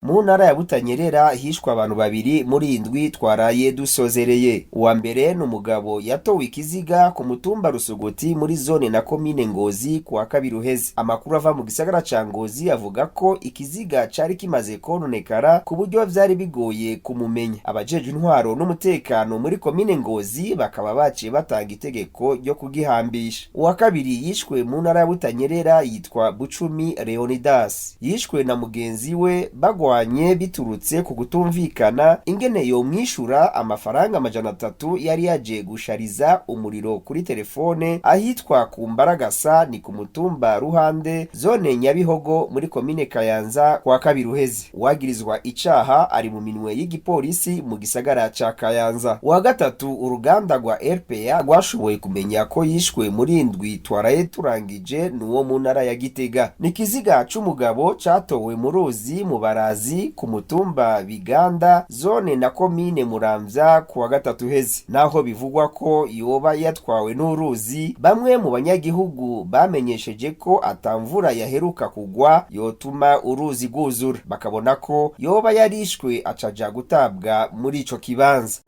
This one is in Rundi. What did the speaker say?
Mu ntara ya Butanyerera hishwe abantu babiri muri indwi twaraye dusozereye. Uwa mbere ni umugabo yatowe ikiziga ku mutumba Rusugoti muri zone na komine Ngozi kuwa kabiri uheze. Amakuru ava mu gisagara ca Ngozi avuga ko ikiziga cari kimaze kononekara ku buryo vyari bigoye kumumenya. Abajejwe intwaro n'umutekano muri komine Ngozi bakaba baciye batanga itegeko ryo kugihambisha. Uwa kabiri yishwe mu ntara ya Butanyerera yitwa Bucumi Leonidas. Yishwe na mugenzi we bagwanye biturutse ku kutumvikana ingene yomwishura amafaranga 300 yari yaje gushariza umuriro kuri telefone ahitwa ku Mbaragasa, ni ku mutumba Ruhande, zone Nyabihogo, muri komine Kayanza kwa kabiri uheze. Uwagirizwa icaha ari mu minwe y'igipolisi mu gisagara ca Kayanza. Uwa gatatu, uruganda rwa RPA rwashoboye kumenya ko yishwe muri indwi twaraye turangije, nuwo mu ntara ya Gitega. Ni ikiziga c'umugabo catowe mu ruzi mu Barazi ku mutumba Biganda, zone na komine Muramvya, kuwa gatatu heze. Naho bivugwa ko yoba yatwawe n'uruzi, bamwe mu banyagihugu bamenyesheje ko atamvura yaheruka kugwa yotuma uruzi rwuzura, bakabona ko yoba yarishwe acaja gutabwa muri ico kibanza.